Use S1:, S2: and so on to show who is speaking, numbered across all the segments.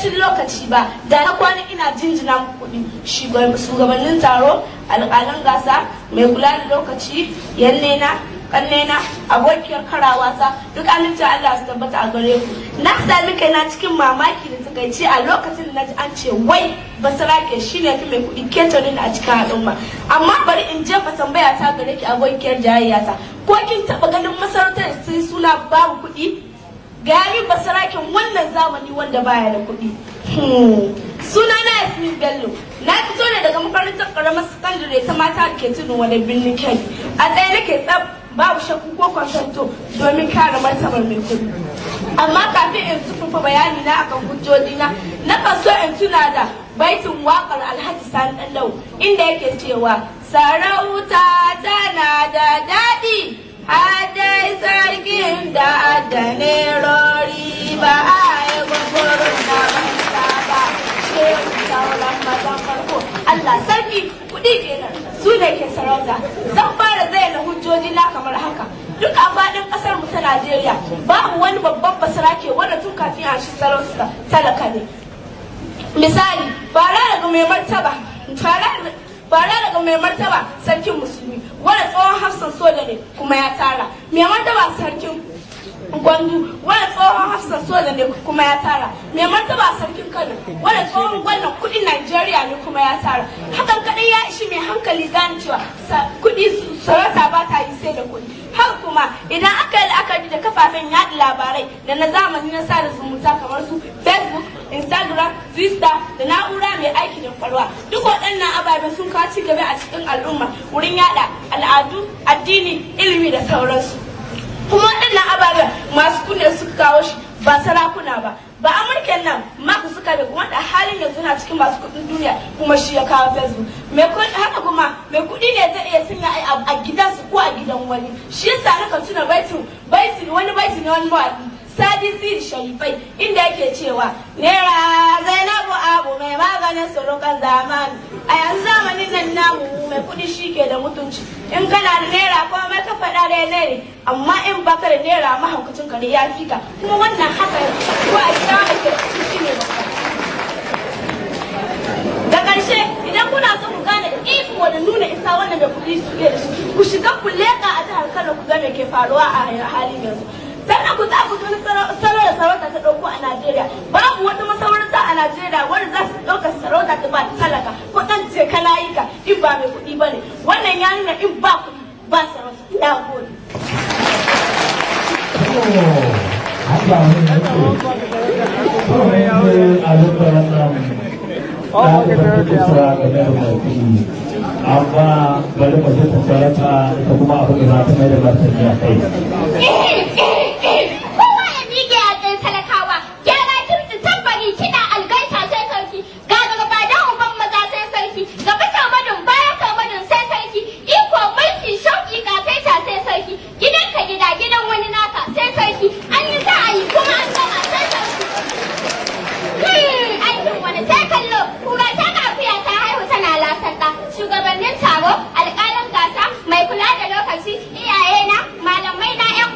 S1: Karancin lokaci ba da na kwana ina jinjina muku kuɗi. Shugabannin taro, alƙalan gasa, mai kula da lokaci, yannena, kannena, abokiyar karawa ta, duk amincin Allah su tabbata a gare ku. Na sami kaina cikin mamaki da takaici a lokacin da naji an ce wai basarake shine fi mai kuɗi ketonin a cikin al'umma. Amma bari in jefa tambaya ta gare ki, abokiyar jayayya ta: ko kin taɓa ganin masarautar da sai suna babu kuɗi? Gaya min basaraken wannan zamani wanda baya da kuɗi. Suna na Yasmin Bello. Na fito ne daga makarantar karamar sakandare ta mata da ke Tudun Wani, Birnin Kebbi. A tsaye nake tsab, babu shakku ko kwantanto, domin kare martabar mai kuɗi. Amma kafin in zurfafa bayani na akan hujjoji na, na kan so in tuna da baitin waƙar Alhaji Sani Ɗanlau, inda yake cewa sarauta tana da daɗi, hadai sarkin da da nerori, ba a yi gwagwaron na manta ba, shehu sauran mazan farko. Allah sarki, kuɗi kenan, su ne ke sarauta. Zan fara zayyana hujjoji na kamar haka: duk a faɗin ƙasar mu ta Najeriya, babu wani babban basarake wanda tun kafin a shi sarauta talaka ne. Misali, fara daga mai martaba Sarkin Musulmi, wanda tsohon hafsan soja ne kuma ya tara. Mai martaba Sarkin Gwandu, wanda tsohon hafsan soja ne kuma ya tara. Mai martaba Sarkin Kano, wanda tsohon gwamnan kudin Najeriya ne kuma ya tara. Hakan kadai ya ishi mai hankali gane cewa kudi, sarauta ba ta yi sai da kudi. Haka kuma idan aka yi la'akari da kafafen yaɗa labarai da na zamani na sada zumunta kamar su Facebook, Instagram, Twitter da na'ura mai aiki da kwalwa, duk waɗannan ababen sun kawo ci gaba a cikin al'umma wurin yada al'adu, addini, ilimi da sauransu. Kuma waɗannan ababen masu kunne suka kawo shi, ba sarakuna ba. Ba Amurken nan Mark Zuckerberg, wanda halin yanzu na cikin masu kuɗin duniya, kuma shi ya kawo Facebook. Mai haka kuma mai kuɗi ne zai iya sanya a gidansu ko a gidan wani. Shi yasa nakan tuna baitin baitin wani baiti ne wani mawaƙi, Sadi Sidi Sharifai, inda yake cewa naira Zainabu abu mai maganin surukan zamani. A yanzu zamanin nan namu, mai kuɗi shi ke da mutunci. In kana da naira, komai ka faɗa da ne, amma in baka da naira, mahaukacin ka ne ya fi ka. Kuma wannan haka ko a gida wanda ke da shi ne babba. Da ƙarshe, idan kuna son ku gane iko da nuna isa wannan mai kuɗi su da shi, ku shiga ku leƙa a jihar Kano ku ga me ke faruwa a halin yanzu. Sannan ku za ku tuni salo da sarauta ta ɗauko a Najeriya. Babu wata masarauta a Najeriya wanda za su ɗauka sarauta ta ba talaka ko ɗan je kana yi ka in ba mai kuɗi ba ne. Wannan ya nuna in ba kuɗi ba sarauta. Na gode.
S2: Haka ne yake. To, ne abin da wannan ɗaliban take cewa game da mai kuɗi. Amma bari mu ji ta ita kuma abin da za ta mai da martani a kai.
S3: Kowa ya miƙe a tsaye, talakawa. Gyara kirki, tambari, kiɗa, algaita sai sarki. Ga gaba da uban maza sai sarki. Gaba sarmadin, baya sarmadin sai sarki. Iko, mulki, shauƙi, ƙasaita sai sarki. Gidan ka gida, gidan wani naka sai sarki. An yi, za a yi, kuma an gama sai sarki. Aikin wani sai kallo. Kura ta ga akuya ta haihu tana lasan ɗa. Shugabannin taro, alƙalan gasa, mai kula da lokaci, iyayena, malamai na, ƴan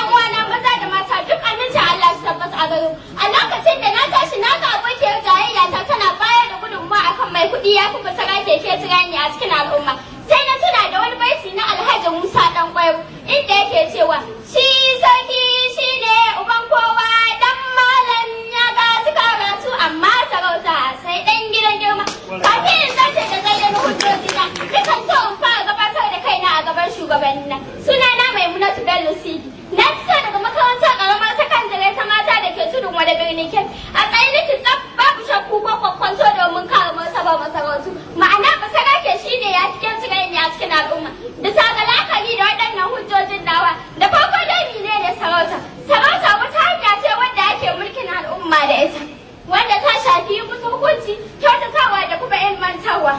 S3: uwana maza da mata, duk amincin Allah su tabbata a gare ku. A lokacin da na tashi na ga abokiyar jayayya ta tana bayar da gudunmawa akan mai kuɗi ya fi basara keke tirani a cikin al'umma, sai na tuna da wani baiti na Alhaji Musa Dan Kwairo, inda yake cewa shi sarki shine uban kowa, dan malam ya gaji karatu, amma sarauta sai dan gidan girma. Kafin in zarce da zayyano hujjoji na, dukan so in fara gabatar da kaina a gaban shugabannina. Sunana Maimunatu Bello Sidi. Na fito daga makarantar karamar sakandare ta mata da ke Tudun Wada, Birnin Kebbi. A tsaye nake tsaf, babu shakku ko kwakwanto, domin kare martabar masarautu. Ma'ana, basarake shine ya cikin cikin a cikin al'umma. Bisa ga la'akari da waɗannan hujjojin nawa, da farko dai, menene sarauta? Sarauta wata hanya ce wanda ake mulkin al'umma da ita, wanda ta shafi musu hukunci, kyautatawa da kuma ilmantarwa.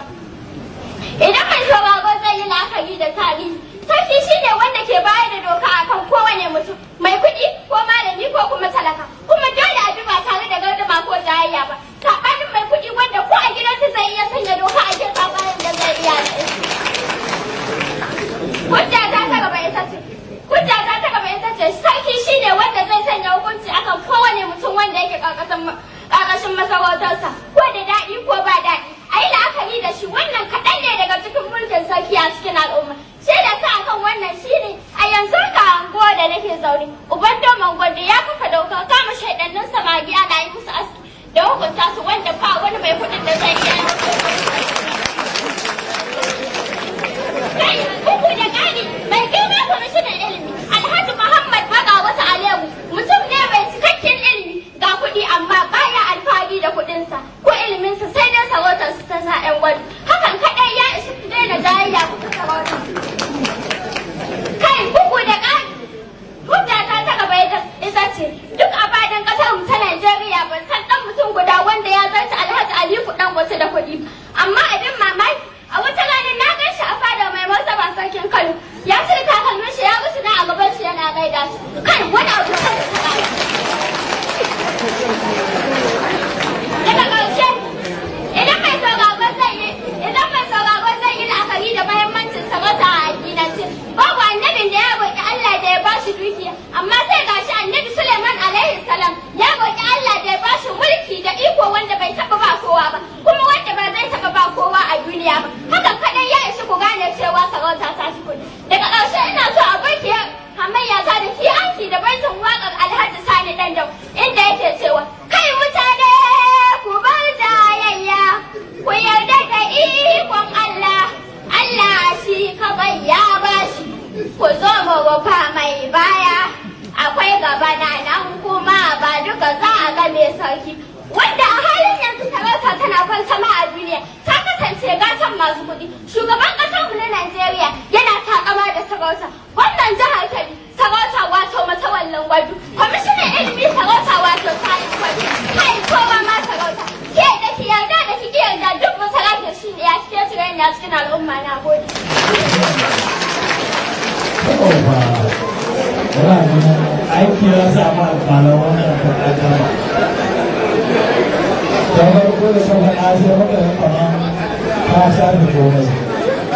S3: Idan mai sauraro zai yi la'akari da tarihi, sarki shine wanda ke bayar da doka akan kowane mutum, mai kuɗi ko malami ko kuma talaka, kuma dole a bi ba tare da gardama ko jayayya ba, saɓanin mai kuɗi wanda ko a gidansa zai iya sanya doka a kesa bayan da zai iya da. Hujja ta gaba ita ce sarki shine wanda zai sanya hukunci akan kowane mutum wanda yake karkashin magi ana yi musu aski da hukunta su, wanda ba wani mai kuɗin da zai iya. Kai, bugu da ƙari, mai girma kwamishinan ilimi Alhaji Muhammad Bagawata Alewu mutum ne mai cikakken ilimi ga kuɗi, amma baya alfahari da kuɗinsa ko iliminsa, sai dai sarautar su ta sa 'yan gwadu. Hakan kaɗai ya ishi ku daina jayayya ku ta sarauta. Kai, bugu da ƙari, hujjata ta gaba ita ce duk a fadin ƙasar mu ta Najeriya ban san ɗan mutum guda wanda ya zarta Alhaji Aliko Dangote da kuɗi. Amma abin mamaki, a wata rana na gan shi a fadar Mai Martaba Sarkin Kano, ya cire takalmin shi ya rusuna a gaban shi yana gaida shi. Kai, wani abu sai da. Daga ƙarshe, idan mai sauraro zai yi la'akari da mahimmancin sarauta a addinance, babu annabin da ya roƙi Allah da ya bashi dukiya, amma sai gashi Annabi Suleiman alaihi salam ya roƙi Allah da ya bashi mulki da iko wanda bai taɓa ba kowa ba, kuma wanda ba zai taɓa ba kowa a duniya ba. Hakan kaɗai ya ishi ku gane cewa sarauta ta fi kuɗi. Daga ƙarshe, ina so a barki hamayya ta da ki anki da baitin waƙar Alhaji Sani Dandau, inda yake cewa, "Kai mutane, ku bar jayayya, ku yarda da ikon Allah, Allah shi kawai ya bashi, ku zo mu rufa mai baya, akwai gaba na nan kuma ba duka za a ga mai sarki." Wanda a halin yanzu sarauta tana sama a duniya, ta kasance gatan masu kuɗi. Shugaban ƙasar mu na Najeriya yana takama da sarauta, gwamnan jihar Kebbi sarauta wato Matawallan Gwadu, kwamishinan ilimi sarauta wato Sanin Gwadu, kai, kowa ma sarauta. Ke da ki yarda da ki ki yarda, duk masarautar shi ne ya cike cire ne a cikin al'umma. Na gode.
S2: Ba aiki ya samu alƙalan wannan faɗa. Ta farko da ta faɗa sai muka yi kamar ta shafe komai,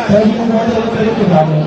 S2: ta biyu kuma ta rika rikita mu.